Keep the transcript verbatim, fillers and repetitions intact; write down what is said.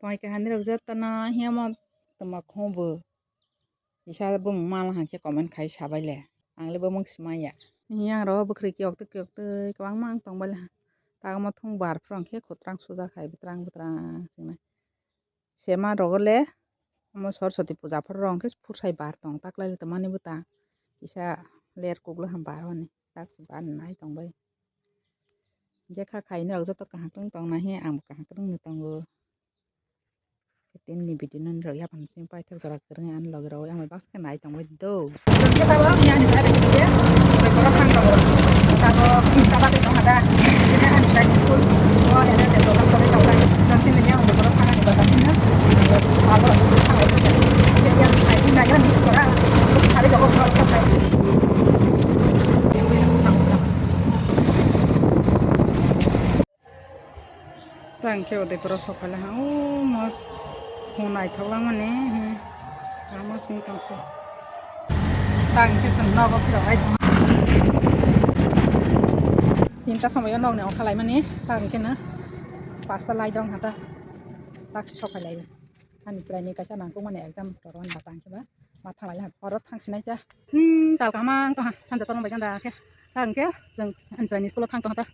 Tongwi kaha nirok jotono hiyamo tongma khungo bo. Kisa bumung mala hwnkhe comment khai sabaile. Ang le bumung swmaiya. Yang ro bwkhwrwi kiyok twi kiyok twi kwbangma ang tongbaile. Tamo thung bar phuru hwnkhe kwtwrang suja khai bwtwrang bwtwrang swngnai. Sema rogo le omo Saraswati puja phuru rok hwnkhe phursai bar tong taklaile tongmani bwtang. Kisa ler kuklo ham bar hwnwi tak se bar nai tongbai. Hingke kha khainai rok joto kaham kwrwng tong nai he, ang bo kaham kwrwng no tongo. Tini ni video no nini rok yaphan simi paithak jora kwrwng ani logi rok yang bai baksa khe nai tongbai do. Jwng khe tabok yang ni side khe tabok borok thang tongo. Tabok tinta bagwi tong kha da. Jene ani side ni school o ene de program choli tong kha. Jwng tini yang borok thang ani bagwi no. Salo thang kha. Yang ni side ni nagra ni sora. Sari jogo borok thang kha. Tang khe Udaipuro sokphaila ha, o mo khum naithok langmani, hmm, tamo sing tongse. Tang khe chwng nogo phirok ai tong. Tinta somoio nokni ongkhalaimani, tang khe no pasta lai dong hata, tak se sokphailai. Ani chwraini kaisa nangkukmani exam rwrwani ba tang khe ba, ma thanglai ha, oro thang sinai ta. Hmm, tal kaham ang tong ha, sanja torong bai ganda khe. Tang khe chwng ani chwraini school o thang tong ha ta.